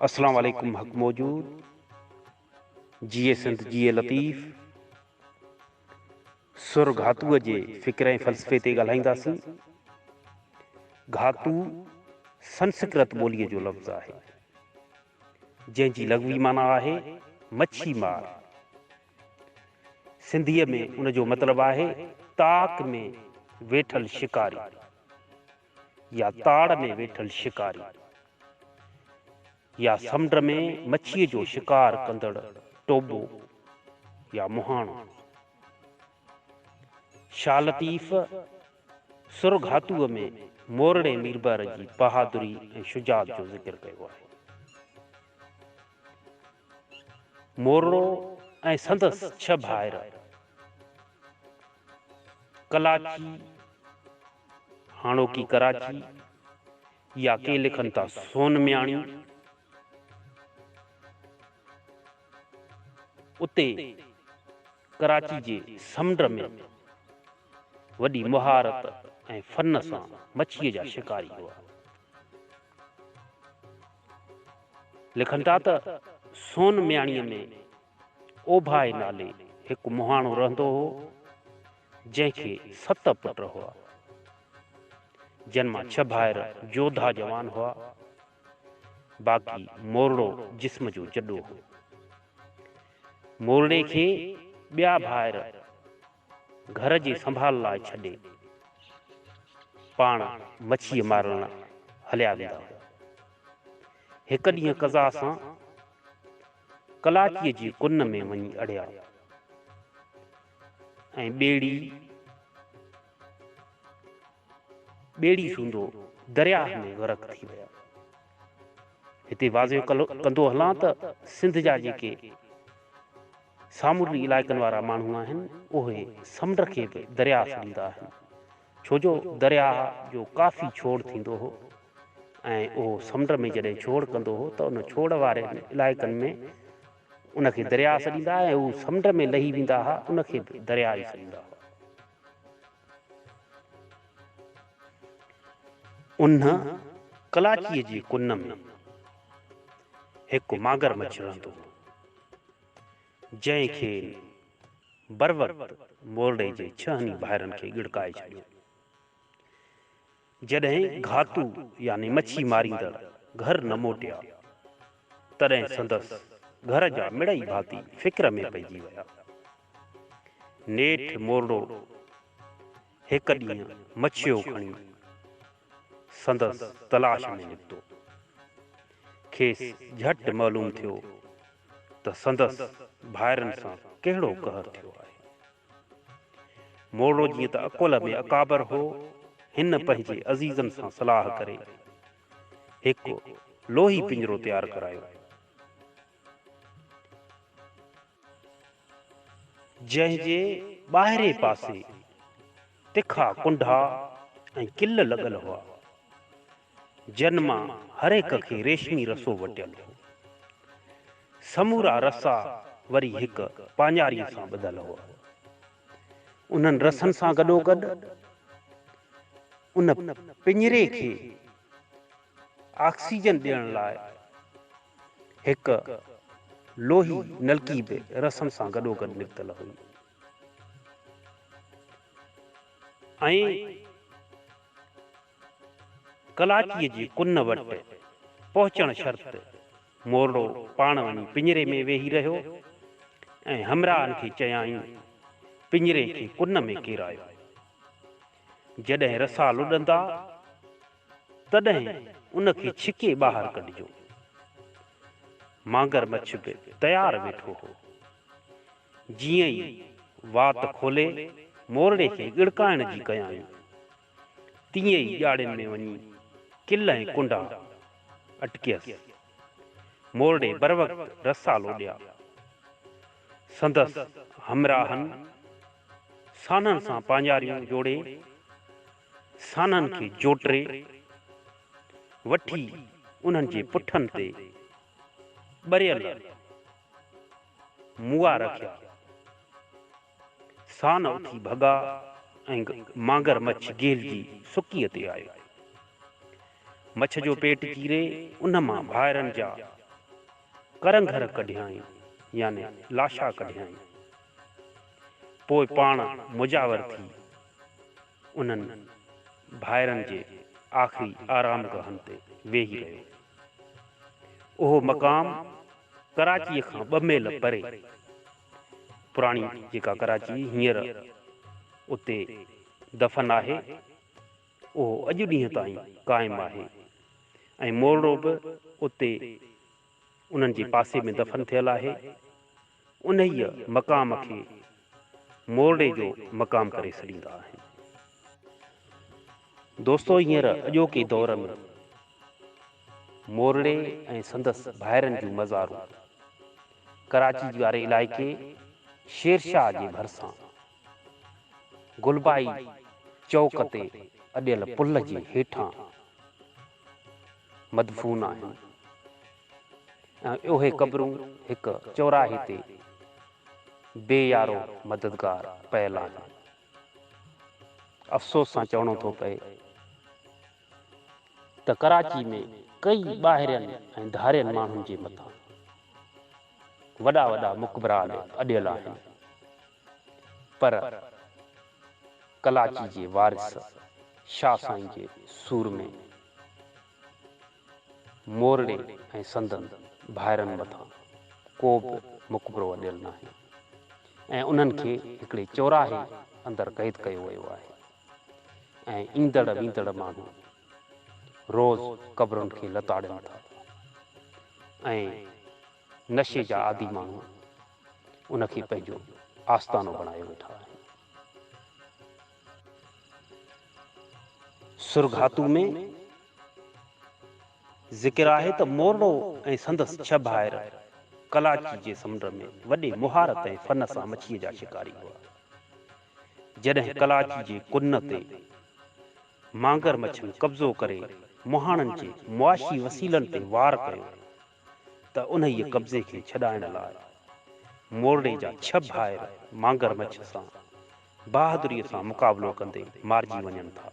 اسلام عليڪم حق موجود جيئي سنڌ جيئي لطيف سر گهاتوء جي فڪر ۽ فلسفي تي ڳالهائينداسين. گهاتو سنسڪرت ٻوليء جو لفظ آهي، جنهن جي لغوي معنيٰ آهي مڇي مار. سنڌيء ۾ ان جو مطلب آهي تاڪ ۾ ويٺل شڪاري يا تاڙ ۾ ويٺل شڪاري يا سمنڊ ۾ مڇيء جو شڪار ڪندڙ ٽوٻو يا مهاڻو. شاهه لطيف سر گهاتوء ۾ مورڙي ميربحر جي بهادري ۽ شجاعت جو ذڪر ڪيو آهي. مورڙو ۽ سندس ڇهه ڀائر ڪلاچي، هاڻوڪي ڪراچي، يا ڪي لکن ٿا سون مياڻي، اتي ڪراچي جي سمنڊ ۾ وڏي مهارت ۽ فن سان مڇيء جا شڪاري هئا. لکن ٿا ته سون مياڻيء ۾ اوڀائي نالي هڪ مهاڻو رهندو هو، جنهن کي ست پٽ هئا، جن مان ڇهه ڀائر جوڌا جوان هئا، باقي مورڙو جسم جو جڏو هو. مورڙي کي ٻيا ڀائر گهر جي سنڀال لاء ڇڏي، پاڻ مڇيء مارڻ هليا ويندا هئا. هڪ ڏينهن قضا سان ڪلاچيء جي ڪن ۾ وڃي اڙيا ۽ ٻيڙي ٻيڙي سوڌو درياهه ۾ غرق ٿي ويا. هتي واضح ڪندو هلان ته سنڌ جا جيڪي سامونڊي علائقن وارا ماڻهو آهن، اهي سمنڊ کي به درياهه سڏيندا آهن، ڇو جو درياهه جو ڪافي ڇوڙ ٿيندو هو ۽ اهو سمنڊ ۾ جڏهن ڇوڙ ڪندو هو ته ان ڇوڙ وارن علائقن ۾ ان کي درياهه سڏيندا ۽ هو سمنڊ ۾ لهي ويندا ها ان کي به درياهه ئي سڏيندا هئا. ان ڪلاچيء جي ڪن ۾ هڪ مانگر مڇ رهندو هو، جنهن کين بروقت مورڙي جي ڇهن ئي ڀائرن کي ڳڙڪائي ڇڏيو. جڏهن گهاتو يعني مڇي ماريندڙ گهر نه موٽيا، تڏهن سندس گهر جا مڙئي ڀاتي فڪر ۾ پئجي ويا. نيٺ مورڙو هڪ ڏينهن مڇيو کڻي سندس تلاش ۾ نڪتو. کيس جهٽ معلوم ٿيو ته سندس ڀائرن سان ڪهڙو قهر ٿيو آهي. مورڙو جيئن ته عقل ۾ اڪابر هو، هن پنهنجي عزيزن سان صلاح ڪري هڪ لوهي پڃرو تيار ڪرايو، جنهن جي ٻاهرين پاسي تکا ڪنڍا ۽ ڪل لڳل هئا، جن مان هر هڪ کي ريشمي رسو وٽيل هو. سمورا رسا وري هڪ پاڃاريء سان ٻڌل هئا. انهن رسن سان گڏوگڏ ان پڃري کي آڪسيجن ڏيڻ لاء هڪ لوهي نلڪي به رسن سان گڏوگڏ نڪتل هئي ۽. ڪلاچيء جي ڪن وٽ پهچڻ شرط مورڙو پاڻ وڃي پڃري ۾ ويهي رهيو ۽ همراهن کي چيائين، پڃري کي ڪن ۾ ڪيرايو. جڏهن رسا لڏندا، تڏهن ان کي ڇڪي ٻاهر ڪڍجو. مانگر مڇ به تيار ويٺو هو. جيئن ئي وات کولي مورڙي کي ڳڙڪائڻ جي ڪيائين، تيئن ئي ڄاڙين ۾ وڃي ڪل ۽ ڪنڊا اٽڪيس. مورڙي بروقت رسا لوڏيا. سندس همراهن سانهن سان پاڃاريون جوڙي، سانهن کي جوٽري، وٺي انهن جي پٺن تي ٻريل مئا رکيا. سان اٿي ڀڳا ۽ مانگر مڇ گيلجي سڪيء تي آيو. مڇ جو پيٽ چيري ان مان ڀائرن جا ڪرنگهر ڪڍيائين يعني لاشا ڪڍيائين. پوء پاڻ مجاور ٿي انهن ڀائرن جي آخري آرامگاهن تي ويهي رهيو. اهو مقام ڪراچيء کان ٻه ميل پري، پراڻي جيڪا ڪراچي هينئر اتي دفن آهي، اهو اڄ ڏينهن تائين قائم آهي ۽ مورڙو به اتي انهن جي پاسي ۾ دفن ٿيل آهي. انهيء مقام کي مورڙي جو مقام ڪري سڏيندا آهن. دوستو هينئر اڄوڪي دور ۾ مورڙي ۽ سندس ڀائرن جون مزارون ڪراچي واري علائقي شيرشاهه جي ڀرسان گلبائي چوڪ تي اڏيل پل جي هيٺان مدفون آهن ۽ اهي قبرون هڪ چوراهي تي بي يارو مددگار پيل آهن. افسوس سان چوڻو ٿو پئي ته ڪراچي ۾ ڪئي ٻاهرين ۽ ڌارين ماڻهن جي مٿان وڏا وڏا مقبرا اڏيل آهن پر ڪلاچي جي وارث شاهه سائين جي سورمي مورڙي ۽ سندن ڀائرن مٿان ڪو به مقبرو اڏيل ناهي ۽ انهن کي هڪڙي چوراهي اندر قيد ڪيو ويو آهي ۽ ايندڙ ويندڙ ماڻهو روز قبرن کي لتاڙين ٿا ۽ نشي جا عادي ماڻهو ان کي پنهنجو آستانو بڻايو ويٺا آهن. سرگهاتو ۾ ذڪر آهي ته مورڙو ۽ سندس ڇهه ڀائر ڪلاچي جي سمنڊ ۾ وڏي مهارت ۽ فن سان مڇيء جا شڪاري هئا. جڏهن ڪلاچي جي ڪن تي مانگر مڇن قبضو ڪري مهاڻن جي معاشي وسيلن تي وار ڪيو ته انهيء قبضي کي ڇڏائڻ لاء مورڙي جا ڇهه ڀائر مانگر مڇ سان بهادريء سان مقابلو ڪندي مارجي وڃن ٿا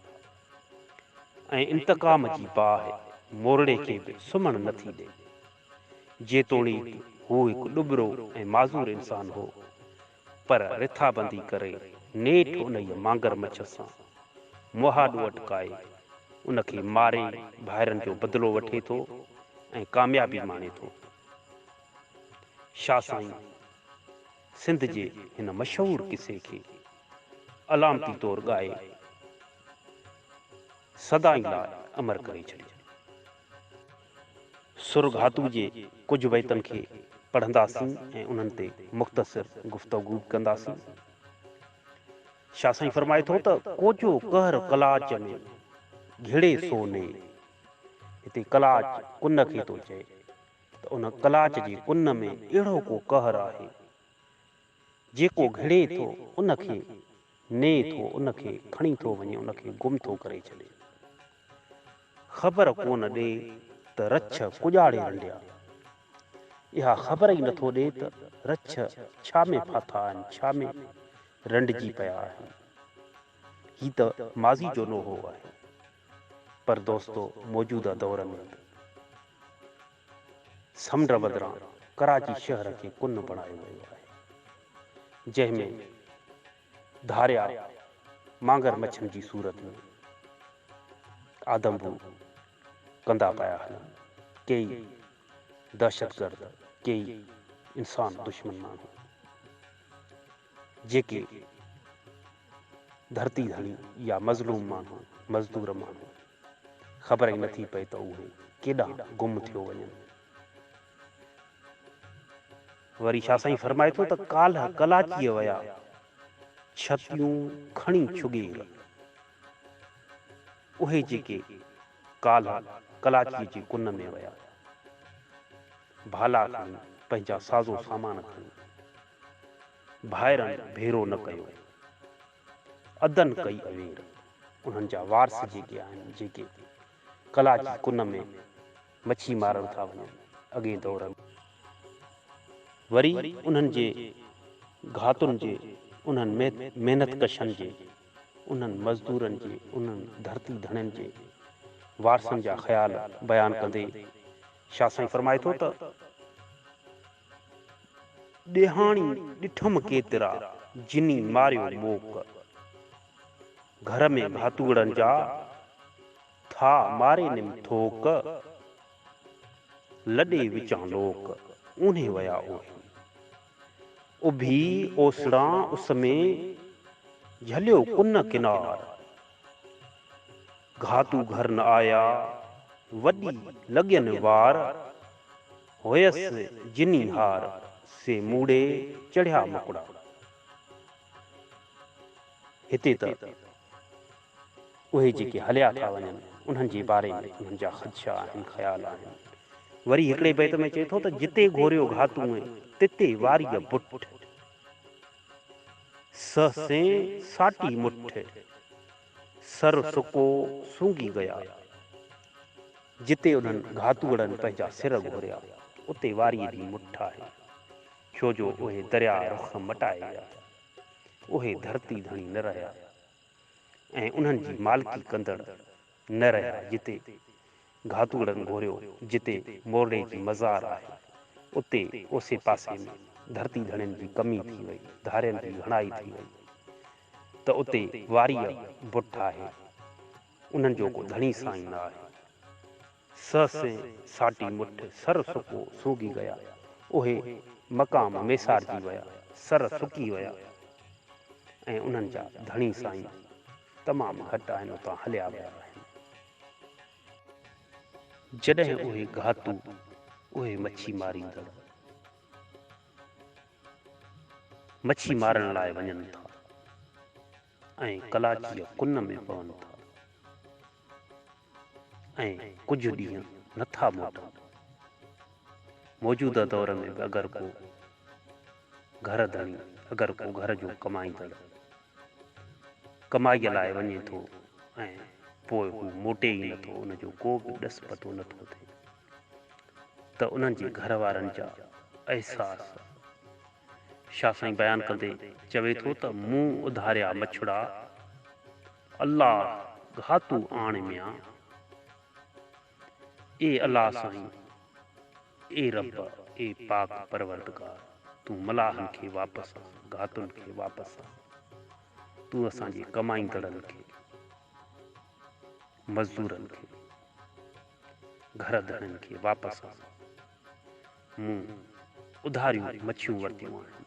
۽ انتقام جي باهه مورڙي کي به سمهڻ نه ٿي ڏئي. جيتوڻيڪ هو هڪ ڏٻرو ۽ معذور انسان هو، پر رٿابندي ڪري نيٺ انهيء مانگر مڇ سان مهاڏو اٽڪائي ان کي ماري ڀائرن جو بدلو وٺي ٿو ۽ ڪاميابي ماڻي ٿو. شاهه سائين سنڌ جي هن مشهور قصي کي علامتي طور ڳائي سدائين لاء امر ڪري ڇڏيو. سر گهاتو جي ڪجهه بيتن کي پڙهنداسين ۽ انهن تي مختصر گفتگو به ڪنداسين. شاهه سائين فرمائي ٿو ته، ڪوجو قهر ڪلاچ ۾ گهڙي سو ني. هتي ڪلاچ ڪن کي ٿو چئي ته ان ڪلاچ جي ڪن ۾ اهڙو ڪو قهر آهي، جيڪو گهڙي ٿو ان کي ني ٿو، ان کي کڻي ٿو وڃي، ان کي گم ٿو ڪري ڇڏي. خبر ڪونه ڏي ته رڇ ڪڄاڙي رنڊيا. اها خبر ئي نٿو ڏي ته رڇ ڇا ۾ ڦاٿا آهن، ڇا ۾ رنڊجي پيا آهن. هي ته ماضي جو نوحو آهي. پر دوستو موجوده دور ۾ به سمنڊ بدران ڪراچي شهر کي ڪن بڻايو ويو آهي، جنهن ۾ ڌاريا مانگر مڇن جي صورت ۾ آدمبو ڪندا پيا هلن. ڪيئي دهشتگرد، ڪيئي انسان دشمن ماڻهو جيڪي ڌرتي ڌڻي يا مظلوم ماڻهو، مزدور ماڻهو خبر ئي نٿي پئي ته اهي ڪيڏانهن گم ٿيو وڃن. وري شاهه سائين فرمائي ٿو ته ڪالهه ڪلاچيء ويا، ڇتيون کڻي ڇڳير. اهي جيڪي ڪالهه ڪلاچيء جي ڪن ۾ ويا، ڀالا کڻي، پنهنجا سازو سامان کڻي، ڀائرن ڀيرو نه ڪيو، عدن ڪئي اوير. انهن جا وارث جيڪي آهن، جيڪي ڪلاچي ڪن ۾ مڇي مارڻ ٿا وڃن، اڳئين دور ۾. وري انهن جي گهاتن جي، انهن محنت ڪشن جي، انهن مزدورن جي، انهن ڌرتي ڌڻين جي وارثن جا خيال بيان ڪندي شاهه سائين فرمائي ٿو ته. ڏيهاڻي ڏٺم ڪيترا، جني ماريو موڪ. گهر ۾ گهاتوئڙن جا، ٿا مارينم ٿوڪ. لڏي وچان لوڪ، اونهي ويا اوهي. اڀي اوسڙان اس ۾، جهليو ڪن ڪنار. گهاتو گهر نه آيا، وڏي لڳين وار. هيس جني هار، سي موڙي چڙهيا مڪڙا. هتي ته اهي جيڪي هليا ٿا وڃن، انهن جي باري ۾ انهن جا خدشا آهن، خيال آهن. وري هڪڙي بيت ۾ چئي ٿو ته جتي گهوريو گهاتونء، تتي واريء بٺ. سهسين ساٽي مٺ، سر سڪو سونگي گيا. جتي انهن گهاتوئڙن پنهنجا سر گهوريا، اتي واريء جي مٺ آهي، ڇو جو اهي درياء رخ مٽائي ويا. اهي ڌرتي ڌڻي نه رهيا ۽ انهن جي مالڪي ڪندڙ نه رهيا. جتي گهاتوئڙن گهوريو، جتي مورڙي جي مزار آهي، اتي اوسي پاسي ۾ ڌرتي ڌڻين جي ڪمي ٿي وئي، ڌارين جي گهڻائي ٿي وئي ته اتي واريء بٺ آهي، انهن جو ڪو ڌڻي سائين نه آهي. سهسين ساٽي مٺ، سر سڪو سونگي گيا. اهي مقام ميسارجي ويا، سر سڪي ويا ۽ انهن جا ڌڻي سائين تمام گهٽ آهن، اتان هليا ويا آهن. جڏهن اهي گهاتو، اهي مڇي ماريندڙ، مڇي مارڻ لاء وڃن ٿا ۽ ڪلاچيء ڪن ۾ پون ٿا ۽ ڪجهه ڏينهن نه ٿا موٽن. موجوده دور ۾ به اگر ڪو گهر ڌڻي، اگر ڪو گهر جو ڪمائيندڙ ڪمائيء لاء وڃي ٿو ۽ پوء هو موٽي ئي نٿو، ان جو ڪو به ڏس پتو نٿو ٿئي ته انهن جي گهر وارن جا احساس شاهه سائين بيان ڪندي چوي ٿو ته مون اڌاريا مڇڙا، الله گهاتو آڻ ميان. اي الله سائين، اي رب، اي پاڪ پروردگار، تون ملاحن کي واپس آڻ، گهاتن کي واپس آڻ، تون اسان جي ڪمائيندڙن کي، مزدورن کي، گهر ڌڻين کي واپس آڻ. مون اڌاريون مڇيون ورتيون آهن.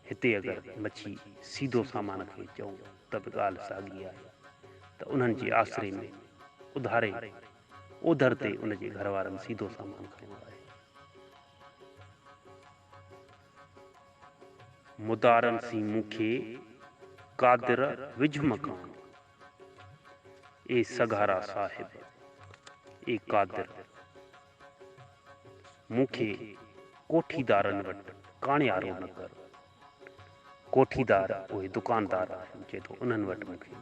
هتي اگر مڇي سيڌو سامان کي چئون ته به ڳالهه ساڳي آهي ته انهن جي آسري ۾ اڌاري اوڌر تي ان جي گهر وارن سيڌو سامان کنيو آهي. مدارن سين مون کي قادر وجهه مڪان. اي سگهارا صاحب، اي قادر! مون کي ڪوٺيدارن وٽ ڪاڻيارو نه ڪر. ڪوٺيدار اهي دڪاندار آهن، چئي ٿو انهن وٽ مون کي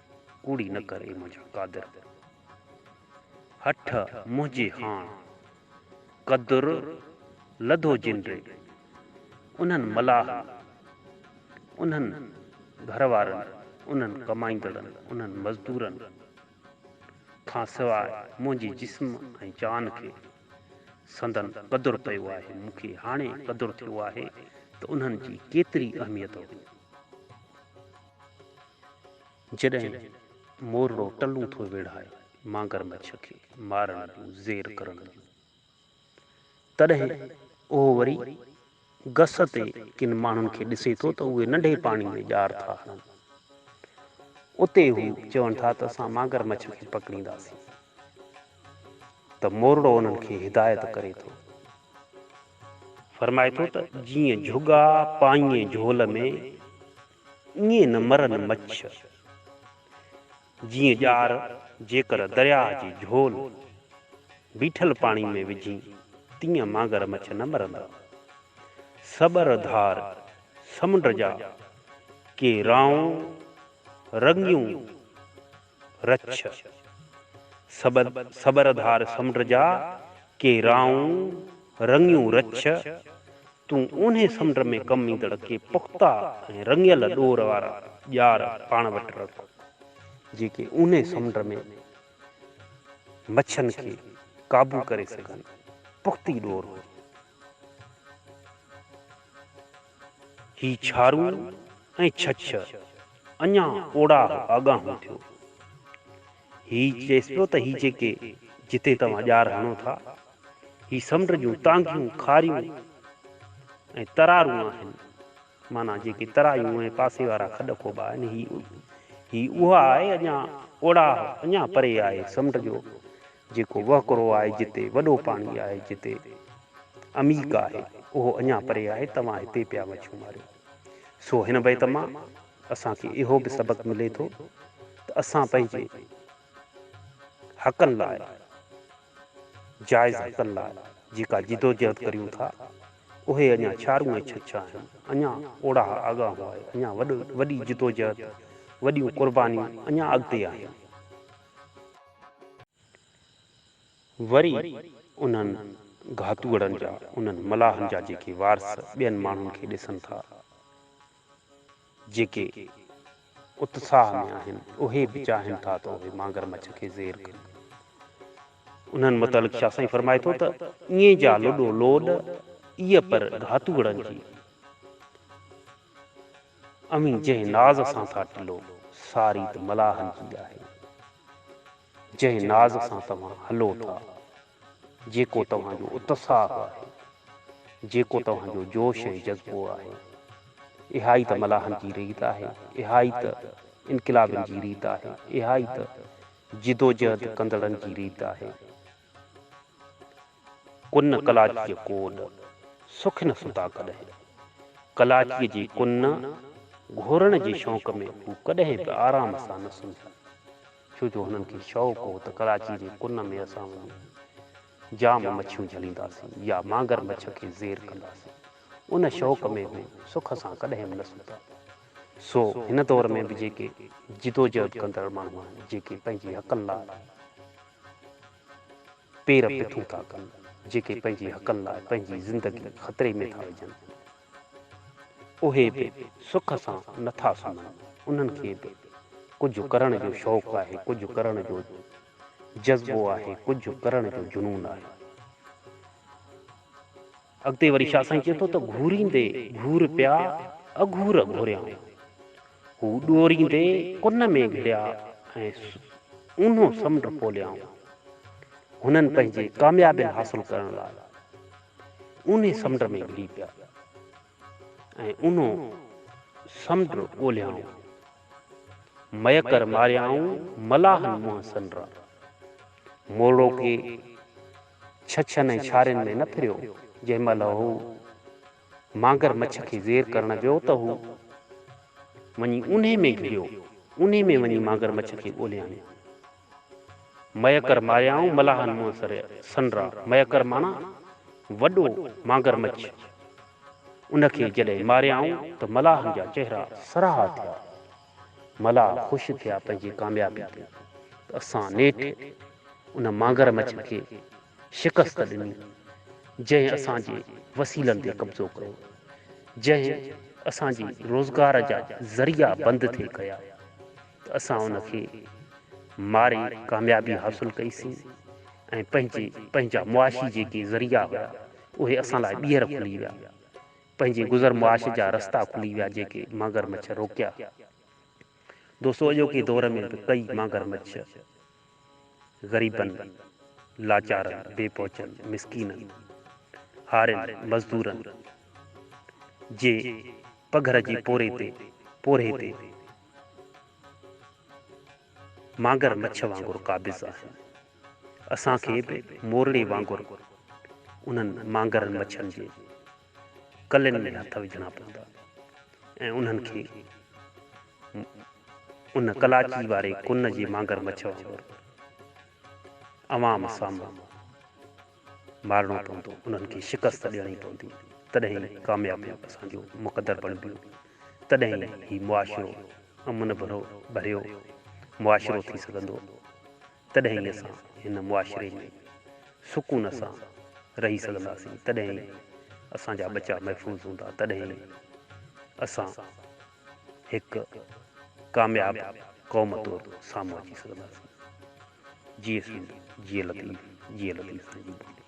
ڪوڙي نه ڪر اي منهنجا قادر! هٺ منهنجي هاڻ قدر لڌو جن ري، انهن ملاحن، انهن گهر وارن، انهن ڪمائيندڙن، انهن مزدورن کان سواء منهنجي جسم ۽ جان کي سندن قدر پيو آهي، مون کي هاڻي قدر ٿيو آهي ته انهن جي ڪيتري اهميت هئي. جڏهن مورڙو ٽلون ٿو ويڙهائي مانگر مڇ کي مارڻ جون زير ڪرڻ جون، تڏهن اهو وري گس تي ڪن ماڻهن کي ڏسي ٿو ته اهي ننڍي پاڻي ۾ ڄار ٿا هڻن. اتي هو چون ٿا ته اسان مانگر مڇ کي پڪڙينداسين ته مورڙو انهن کي هدايت ڪري ٿو. فرمائي ٿو ته جيئن جهڳا پائين جهول ۾، ائين نه مرن مڇ. جيئن ڄار جيڪر درياهه جي جهول بيٺل پاڻي ۾ وجهين، تيئن مانگر مڇ نه مرندا. سٻر ڌار سمنڊ جا ڪي رائون رڱيون رڇ. سٻر ڌار سمنڊ جا ڪي رائون رڱيون رڇ. تون اونهي سمنڊ ۾ ڪم ايندڙ ڪي پختا ۽ رڱيل ڏور وارا ڄار پاڻ وٽ رک، جيڪي اونهي سمنڊ ۾ مڇين کي قابو ڪري سگهن. پختي ڏور هجي. هي ڇارون ۽ ڇڇ اڃا اوڙاهه آڳاهون ٿيو. هي چيس پيو ته هي جيڪي جتي توهان ڄار هڻو ٿا، هي سمنڊ جون تانگهيون، کاريون ۽ ترارون آهن، معنيٰ جيڪي ترايون ۽ پاسي وارا کڏ کوٻا آهن، هي هي اها آهي، اڃا اوڙاهه اڃا پري آهي، سمنڊ جو جيڪو وهڪرو آهي، جتي وڏو پاڻي آهي، جتي عميق آهي، اهو اڃا پري آهي، توهان هتي پيا مڇيون ماريو. سو هن بيت مان اسان کي اهو به سبق ملي ٿو ته اسان پنهنجي حقن لاء، جائز حقن لاء جيڪا جدوجهد ڪريون ٿا، اهي اڃا ڇارون ۽ ڇڇ آهن، اڃا اوڙاهه آڳاهون آهي، اڃا وڏي جدوجهد، وڏيون قربانيون اڃا اڳتي آهن. وري انهن گهاتوئڙن جا، انهن ملاحن جا جيڪي وارث ٻين ماڻهن کي ڏسن ٿا، جيڪي اتساهه ۾ آهن، اهي به چاهين ٿا ته اهي مانگر مڇ کي زير ڪن. انهن متعلق شاهه سائين فرمائي ٿو ته، ائين جا لڏو لوڏ، ايء پر گهاتوئڙن جي. اوهين جنهن ناز سان ٿا ٽلو، سا ريت ملاحن جي آهي. جنهن ناز سان توهان هلو ٿا، جيڪو توهان جو اتساهه آهي، جيڪو توهان جو جوش ۽ جذبو آهي، اها ئي ته ملاحن جي ريت آهي، اها ئي ته انقلابين جي ريت آهي، اها ئي ته جدوجهد ڪندڙن جي ريت آهي. ڪن ڪلاچيء ڪوڏ، سک نه ستا ڪڏهن. ڪلاچيء جي ڪن گهورڻ جي شوق ۾ هو ڪڏهن به آرام سان نه سمهيا. ڇو جو هنن کي شوق هو ته ڪراچيء جي ڪن ۾ اسان وڃي جام مڇيون جهلينداسين يا مانگر مڇ کي زير ڪنداسين. ان شوق ۾ هو سک سان ڪڏهن به نه ستا. سو هن دور ۾ به جيڪي جدوجهد ڪندڙ ماڻهو آهن، جيڪي پنهنجي حقن لاء پير پٿون ٿا ڪن، جيڪي پنهنجي حقن لاء پنهنجي زندگي خطري ۾ ٿا وجهن، اهي به سک سان نه ٿا سمهن، انهن کي به ڪجهه ڪرڻ جو شوق آهي، ڪجهه ڪرڻ جو جذبو آهي، ڪجهه ڪرڻ جو جنون آهي. اڳتي وري شاهه سائين چئي ٿو ته گهوريندي گهور پيا اگهور گهوريائون، هو ڏوريندي ڪن ۾ گهڙيا ۽ اونهو سمنڊ ڦوليائون. هنن پنهنجي ڪاميابين حاصل ڪرڻ لاء اونهي سمنڊ ۾ گهڙي پيا ۽ اونهو سمنڊ ڳولهيائون. ميڪر ماريائون ملاحن منهن سنرا. مورڙو ڪي ڇڇن ۽ ڇارين ۾ نه ڦريو. جنهن مهل هو مانگر مڇ کي زير ڪرڻ ويو ته هو وڃي اونهي ۾ گهڙيو. اونهي ۾ وڃي مانگر مڇ کي ڳولهيائين. ميڪر ماريائون ملاحن منهن سنرا. ميڪر معنيٰ وڏو مانگر مڇ. ان کي جڏهن ماريائون ته ملاحن جا چهرا سرها ٿيا. ملاح خوش ٿيا پنهنجي ڪاميابي تي ته اسان نيٺ ان مانگر مڇ کي شڪست ڏني، جنهن اسان جي وسيلن تي قبضو ڪيو، جنهن اسان جي روزگار جا ذريعا بند ٿي ڪيا ته اسان ان کي ماري ڪاميابي حاصل ڪئي سين ۽ پنهنجي پنهنجا معاشي جيڪي ذريعا هيا اهي اسان لاء ٻيهر کلي ويا. پنهنجي گذر معاش جا رستا کلي ويا جيڪي مانگر مڇ روڪيا. دوستو اڄوڪي دور ۾ به ڪئي مانگر مڇ غريبن، لاچارن، بي پهچن، مسڪينن، هارين، مزدورن جي پگهر جي پوري تي پورهي تي مانگر مڇ وانگر قابض آهن. اسان کي به مورڙي وانگر انهن مانگرن مڇن جي ڪلين ۾ هٿ وجهڻا پوندا ۽ انهن کي ان ڪلاچي واري ڪن جي مانگر مڇ وانگر عوام سامهون مارڻو پوندو، انهن کي شڪست ڏيڻي پوندي، تڏهن ئي ڪاميابيون اسان جو مقدر بڻبيون، تڏهن ئي هي معاشرو امن ڀريو معاشرو ٿي سگهندو. تڏهن ئي اسان هن معاشري ۾ سڪون سان رهي سگهنداسين، تڏهن ئي اسان جا ٻچا محفوظ هوندا، تڏهن ئي اسان هڪ ڪامياب قوم طور سامهون اچي سگهنداسين. جيئي سنڌ، جيئي لطيف، جيئي لطيف سائين جي ٻولي.